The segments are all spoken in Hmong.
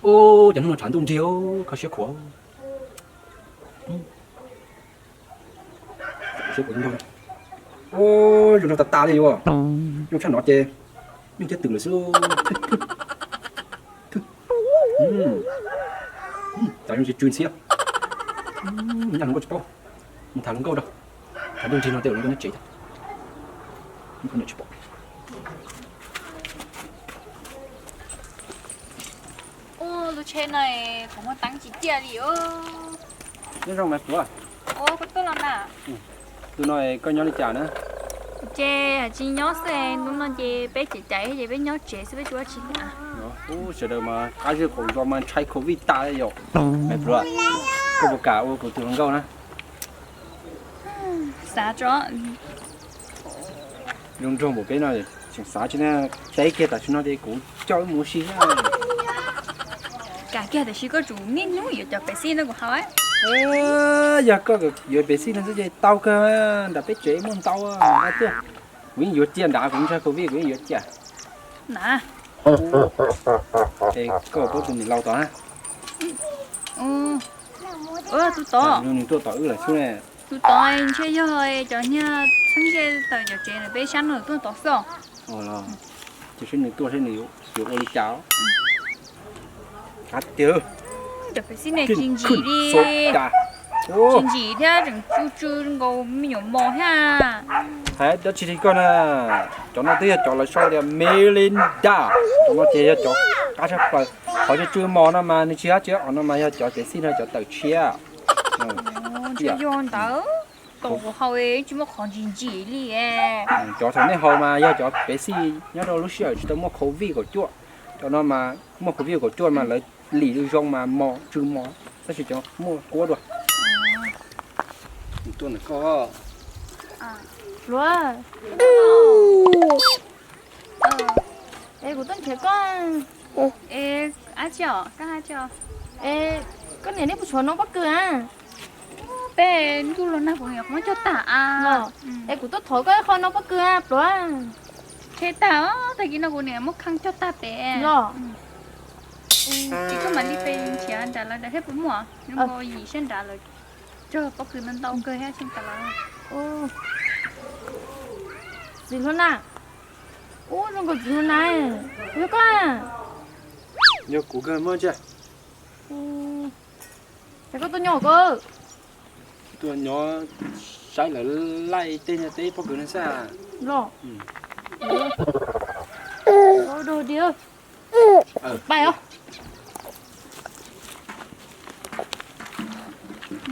Ub, cov hnub no tshav ntuj nrig, kho siab khuav. Ub, zoo nraug tas tas li yuav. Zoo tshaj no ces yeej thiab twm lawm xwb. Cas zoo tsis tsw ntxhiab. Nyaj hluas nkauj tsis paub, mus tham hluas nkauj rau. Tshav ntuj nrig no tej hluas nkauj nyob tsev. Tsis paub. Ub, lub tsheb no thaum muaj teeb tsis ciaj li os. Nyob zoo mas puav. Ub, koj tuaj los na. Tus no koj nyob li cas na? Ces tsis nyob xwb, hnub no ces peb caiv caiv ces peb nyob tsev xwb, peb tsis ua tsi li. Ub, sawv daws mas qab zib qaum zos mas ntshai covid tas li yom. Mas puav, koj puas kam ua kuv tus hluas nkauj na? Xav tso. Zoo nraug npaum peb no tseem xav tsis na, teb kiag tam sim no ces kuv coj wb mus ua si na. Kam kiag tam sim koj tsum niaj hnub yuav cov pes xij no kuv haus. Yog koj yuav pes xij no xwb ces tau kawg, nram peb tsev muaj ntau tuaj. Kuv yeej yuav cia nrad, kuv ntshai covid kuv yeej yuav cia. Na. Es koj paub tus niam laus tod na? Tus tod, nws tuaj tom wb lawm xwb ne. Tus tod ntshe yog cov niag txheeb ze tawm cov tsev ntawm peb sab no tuaj tod xwb. Ces seb nws tuaj seb nws yuav ua li cas. Tiag, cov pes xij ne tsis ntsim li. Tsis ntsim thiab tseem tsw tsw nkaus me nyuam mos thiab. Hais dab tsi li koj na, cov no twb yog cov lawv sau tias Melinda, cov no ces yog cov qab tshaj plaws. Qhov tsw tsw mos no mas nws tsis yog dab tsi, qhov no mas yog cov pes xij no cov tawm tshiab. Yog ntawd, tau kuv haus tsis muaj qhov ntsim ntsim li. Cov thaum nej haus mas yog cov pes xij nyob rau lub sij hawm tsis tau muaj covid kaum cuaj. Cov no mas muaj covid kaum cuaj mas lawv lim zoo mas mos tsw mos, tab sis cov muaj kuab dua. Tuaj ntawm koj. Luav. Es kuv tuaj nrhiav koj. Es ab tsi os, koj hais tsi os? Es koj niam nej puas tshuav noj pob kws a? Peb ntuj los nag kuv niam muab cog tag a. Es kuv tuaj thov koj ib qho noj pob kws a pluav. Qhia tag os, tag kis no kuv niam muab kheej cog tag pem los. Ces koj mam li pem nrhiav nrad lawv thiab puas muaj, zoo nkaus yim siab nrad lawv cog pob kws ntau ntau kawg thiab tsis tas lawv. Txiv hluas na, ub zoo nkaus txiv hluas na, yog koj a? Yog kuv kawg mas ntsia. Ces koj tuaj nyob koj? Tuaj nyob saib lawv laij tej niag teb pob kws no xwb. Los. Pais os.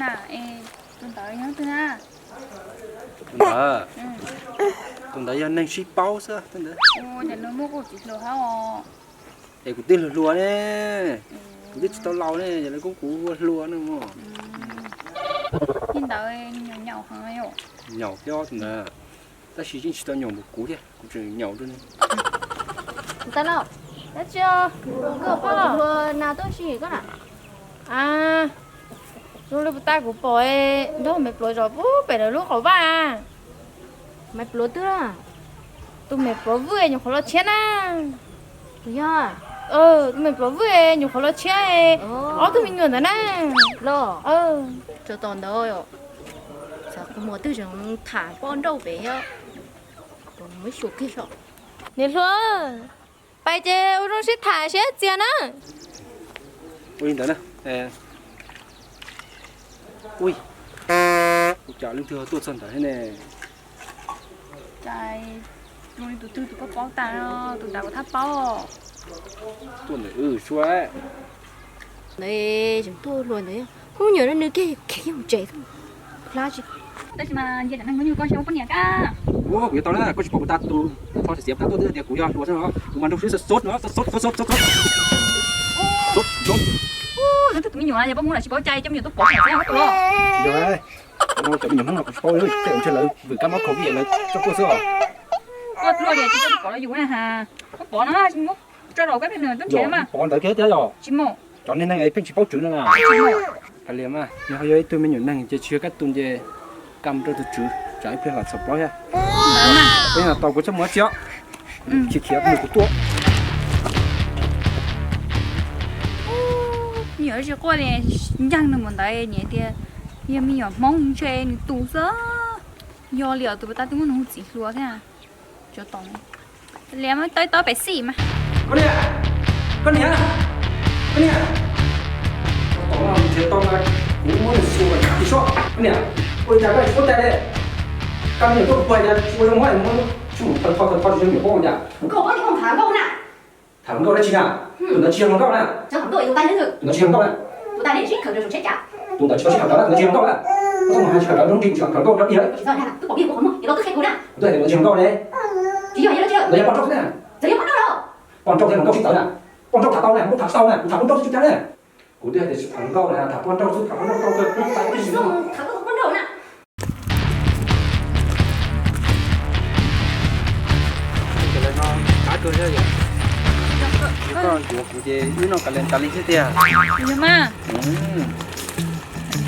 Na, tus ntawd yog twg na? Tus ntawd, tus ntawd yog neeg sib paub xwb tus ntawd. Ces nws muaj kuv txiv hluas hab os. Es kuv twb hluas hluas ne, kuv twb tsis tau laus ne, yog lawv kuj kuv ua hluas ne mog. Tus ntawd nyaum nyaum heev. Nyaum thiab tus ntawd, tab sis yeej tsis tau nyaum npaum kuv thiab, kuv tseem nyaum dua ne. Tus ntawd los, dab tsi, koj poj hluas nas tuaj ua si koj na? A, zoo li puas tas kuv pom nrog Maiv Pluav zaum pem lawv lub qaum vaj. Maiv Pluav twg? Tus Maiv Pluav Vwj nyuam qhuav los tshiab na. Tus yog? Tus Maiv Pluav Vwj nyuam qhuav los tshiab, ob tug me nyuam ntawd na. Los? Tsov tom ntawd, xav kuv muam twg tseem tham poj nrauj pem thiab. Muab xyuas kiag so. Niam hluas, pais ces ua zoo sib tham sib txias na. Ua li ntawd na. Ui, ua cas leej twg tuaj txog ntawd thiab ne? Cas zoo li tus twg tus koj paub tag, tus ntawd kuv thab paub. Tuaj ntawm wb suab. Ntawd tseem tuaj hluas ntawd, hnub nyoog nws kiag khiav mus tsev hla tsis. Tab sis mas nce cov neeg hnub nyoog koj saib muaj poj niam kab. Ua kuv yuav tau na, koj tsis pom kuv tag tus tho xiav tag tuaj twb tias kuv yog hluas xwb no, kuv mas nrog swb xov xov no, xov xov xov xov xov. Leej twg tus me nyuam yog poj mus lawm tsis paub cai, coj me nyuam tuaj pov xwb tus. Yog, cov me nyuam hnub no kuv tsis paub, tej ntshe lawv vwm kab mob covid lawv coj tuaj xwb os. Koj tuaj tias tsis coj pov los yus na ha. Koj pov no tsis muab tso rau kab plig nws tuaj nrhiav mas. Pov ntawd kiag thiab yog. Tsis mus. Cov neeg neeg es pheej tsis paub tswv no na. Hais li mas nws ho yog ib tug me nyuam neeg ces tsis yog kab tus ces kam rau tus tswv tsam ib pliag lam txhaum plaub thiab. Peb no tau kuv txhob mus dab tsi os. Khiav khiav nws kuv tuaj. Tsis quaj li, ncaag nws mus ntawd niam tias yog me nyuam Hmoob ntshe nws tu xwb. Yog li os, tus puas tab twb muab nws hu txiv hluas thiab. Tsuav tom li muab tau ib tob pepsi mas. Koj niam, koj niam, koj niam, tom no nrhiav tau kuv muab nws xyuas kom nrhiav tsis sob. Koj niam, ua li cas koj tsis paub cai li? Koj niam tuaj kuv hais tias tsis ua zoo muab, muab tsis mus tho tho tho tsis zoo niam paub cas. Koj paub tias koj tham nkauj na. Tham hluas nkauj dab tsi na? Tus ntawd tsis yog hluas nkauj na. Tus ntawd tsis yog hluas nkauj na. Tus ntawd tsis tau sib tham tawv na, tus ntawd tsis yog hluas nkauj na. Koj txhob mus hais tsis tham tawv zoo ntsej muag, tham hluas nkauj rau ib yam. Tus ntawd tsis yog hluas nkauj ne. Tus ntawd tsis yog nkauj ne. Tus ntawd yog poj nrauj xwb na. Poj nrauj thiab hluas nkauj sib tawv na. Poj nrauj tham tau na, hluas nkauj tham tsis tau na, kuv tham poj nrauj xwb tsis tau na. Kuv twb hais tias tsis tham hluas nkauj na, tham poj nrauj xwb, tham poj nrauj tau kawg. Koj yuav kuv ces wb noj kas lees tas li xwb tiag. Yog mas.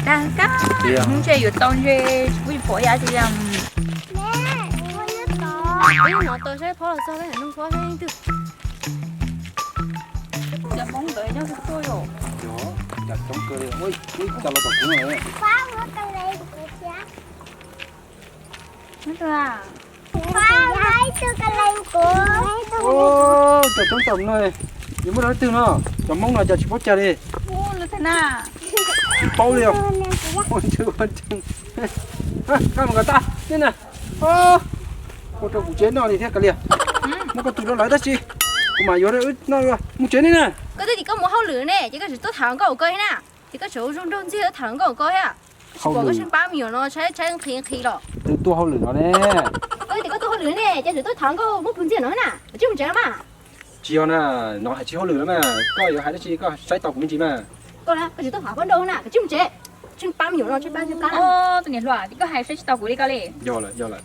Dag kab, hnub ntshe yuav tau ntshe tsis pub pom yam tsis yam. Ib hnub no tau saib phob los txog nug phob saib leej twg. Cov Hmoob ntawd nyob twg tuaj yom? Yog, cas coob kawg li, ua cas los tom kuv no. Cas coob tom no, yuav muaj dab twg no, cov Hmoob no cas tsis paub cas li. Tsis paub li os. Ua ntswg ua ntswg. Koj mus kom tag nej na. Ua rau kuv tsev noj li thiab kav liam. Muab koj tus rau lawv tab sis kuv mam yuav rau wb noj. Mus tsev nej na. Koj twb tias koj mus hauj lwm ne, ces koj tseem tuaj tham hluas nkauj ua koj thiab na. Ces koj tseem ua zoo nraug ntxiag tham hluas nkauj ua koj thiab. Tsis pom koj sib pab me nyuam no, saib saib nqhis nqhis los. Twb tuaj hauj lwm no ne. Koj twb tias koj tuaj hauj lwm ne, ces tseem tuaj tham hluas nkauj muab pw ntxiag no na. Koj tsis mus tsev los mas. Tsis yog na, no hais tsis hauj lwm los mas, koj yuav hais dab tsi koj saib tau kuv me ntsis mas. Koj na, koj tseem tuaj tham hluas nkauj na, koj tsis mus tsev. Sib pab me nyuam no, sib pab sib pab. Tus niam hluas, koj hais saib tsis tau kuv li koj li. Yog lawm, yog lawm.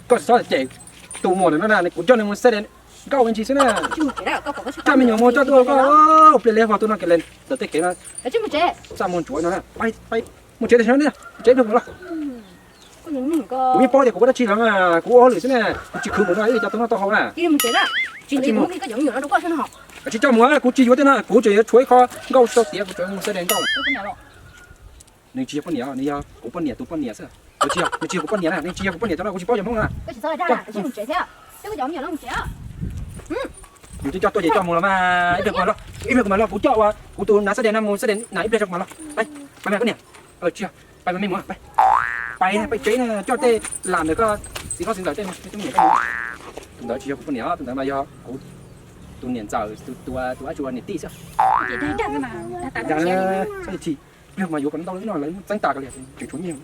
Koj txhob cem tus muam ntawm no na, kuv coj nws mus xab de nkauj me ntsis xwb na. Coj me nyuam muag coj tuaj koj pliag li vog tuaj no kev lees ntawm tej kev no. Txaj muag ntsuav no na. Mus tsev tam sim no, mus tsev ib pliag kuv mam los. Kuv yeej paub tias kuv ua dab tsi los mas kuv ua hauj lwm xwb na, kuv tsis khwv mus no ib cov tus noj tau haus na. Tsis coj mus, kuv tsis yuav tej no, kuv tseem yuav tshuav ib qho nkauj tau tiav, kuv tseem mus xab de nkauj. Nws tsis yog poj niam, nws yog kuv poj niam tus poj niam xwb. Nws tsis yog, nws tsis yog kuv poj niam na, nws tsis yog kuv poj niam cov no, kuv tsis paub cov Hmoob no na. Nws twb coj tuaj ces coj mus los mas, ib pliag kuv mam los, ib pliag kuv mam los, kuv coj ua kuv tus nav xab de no mus xab de na, ib pliag tso kuv mam los. Pais, pais mas koj niam. Tsis yog, pais mas me muam, pais, pais pais tsev na, coj tej lam ntawm koj txiv hlob txiv ntxawm tej. Tus ntawd tsis yog kuv poj niam, tus ntawd mas yog kuv tus niam ntxawm, tus, tus dab tsi ua niam tij xwb. Dag, txhob chim, ib pliag mas yuav kom ntau li no lawv txeeb tas ko li, tseem tshuav nyiaj.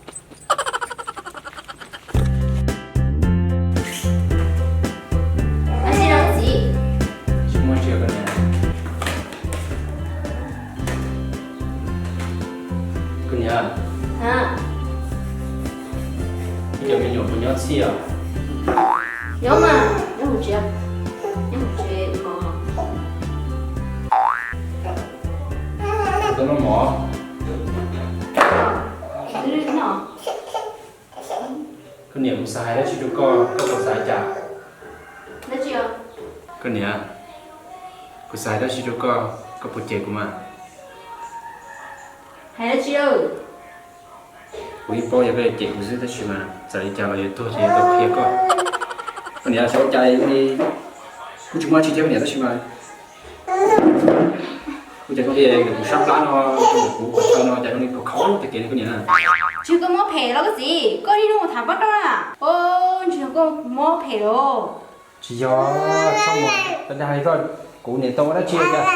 Koj niam, ib cov me nyuam puas nyob txhij os? Nyob mas, nyob hauv tsev, nyob hauv tsev os. Tau noj mov. Koj niam, kuv xav hais dab tsi rau koj, koj puas xav li cas? Koj niam, kuv xav hais dab tsi rau koj, koj puas cem kuv mas? Hais dab tsi? Kuv yeej paub yog koj yuav cem kuv xwb tab sis mas txawm li cas los yuav tuag ces yuav tau qhia koj. Koj niam, xyov ua cas li, kuv tsis muaj dab tsi thiab koj niam tab sis mas ua cas zoo li kuv sab plab no, kuv qhov chaw no cas zoo li khov khaum tag kev li koj niam na. Tsis yog koj mob phem los koj txiv, koj niaj hnub mus tham pab roj na. Os, tsis yog koj mob phem los? Tsis yog, txhob mus, koj dag li koj, kuv niam tau ua dab tsi cas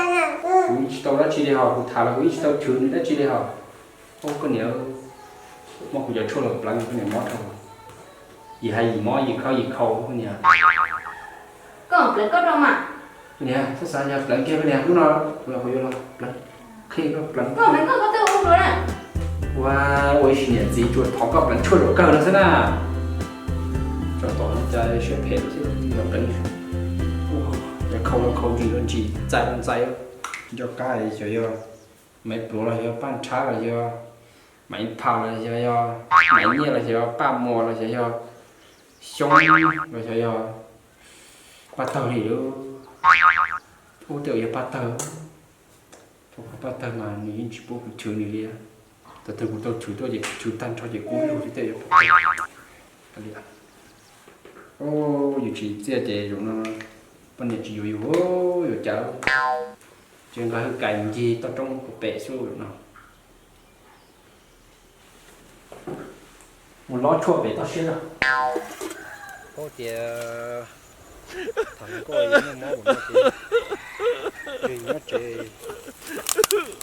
kuv tsis tau dab tsi li hos, kuv tham los kuv yeej tsis tau chwv nws dab tsi li hos. Ub, koj niam, muab kuv cov tshuaj los pleev koj niam mob dhau. Yim hais yim mob yim khov yim khau koj niam. Koj pleev koj rau mas. Koj niam, txhob xav yog pleev kiag koj niam, hnub no kuv los kuv yuav los pleev, qhia koj pleev. Ua, ua ib sim niam txiv tsuas thov koj pleev tshuaj zuam kawg no xwb na. Tso tom no cas siab phem xwb los pleev. Ua, khau los khau, ntsis los ntsis, ntxais los ntxais. Nco qab xyov yog maiv pluav los xyov yog paj nrhab los xyov yog maiv pham los xyov yog maiv nyiaj los xyov yog paj muas los xyov yog xyoob los xyov yog paj tawg li. Ub, tej yog paj tawg. Paj tawg mas nws yeej tsis pub kuv chwv nws li. Thaum twg kuv tau chwv tuaj ces kuv chwv tag nrho ces kuv lug li tej. Yus txiaj ces zaum no poj niam tsis yuav yus, yuav cas. Ces nqa hwj kais ncig toj roob pem xwb no. Mus lov tshuaj pem toj siab no. Paub tias thaum nws koj yuav muaj mob ua no ces yus nyob tsev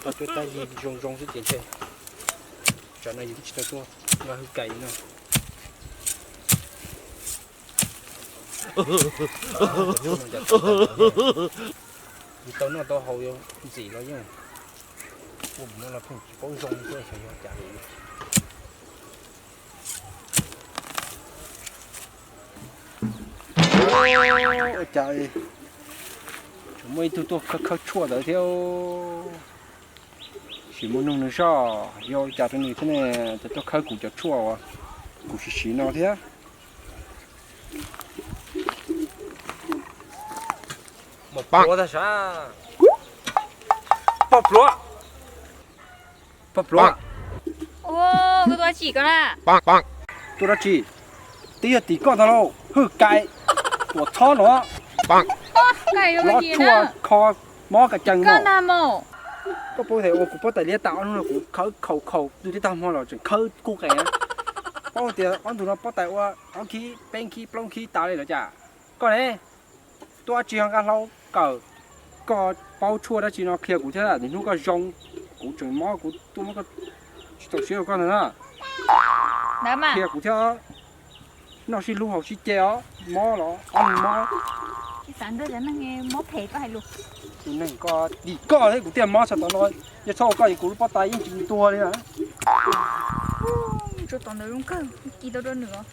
tau cuab tab yig zoo zoo xwb ces ntshe tsam no yus twb tsis tau tuaj nqa hwj kais no. Yus tau noj tau haus yuav ntxim los yeej ua mus no los pheej tsis paub zoo li xyov yog cas li. Ua cas tseem muaj ib tug tuaj khawb khawb tshuaj ntawd thiab. Sim mus nug nws zoj yog ua cas rau nws thiab ne, ces tuaj khawb kuv cov tshuaj uas kuv siv siv no thiab. Pog pluav, pog pluav, pog pluav. Ua, koj tuaj dab tsi koj na? Tuaj dab tsi? Twb yog tim koj ntag lauj, hwj kais, tuam txhob no. Lov tshuaj kho mob ka cees no. Koj paub tias ua kuv pob tais liab tas ob hnub no kuv khawb khaus khaus twb tag hmo los tseem khawb kuj qees. Paub tias ob ntug no pob tais ua ob khib peb khib plaub khib tas li lawm cas. Koj ne, tuaj dab tsi ho nqa hlau kawm, koj paub tshuaj dab tsi no qhia kuv thiab, hnub koj zoo kuv tseem mob kuv tuaj muab koj tsis txaus siab rau koj ntag na. Qhia kuv thiab, noj sib hlub haus sib ce os, mob los ob mob. Tus neeg koj tim koj thiab kuv thiaj mob txog tom no, yog txhob ua koj es kuv lub pob tais yeej tsis tuag li na. Tsuas tom ntawd zoo kawg, ci tau rau nws os.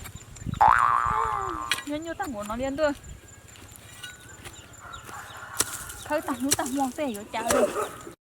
Nyob nyuaj tag npaum no li ntuj. Khawb tag hnub tag hmo xwb yuav cas li.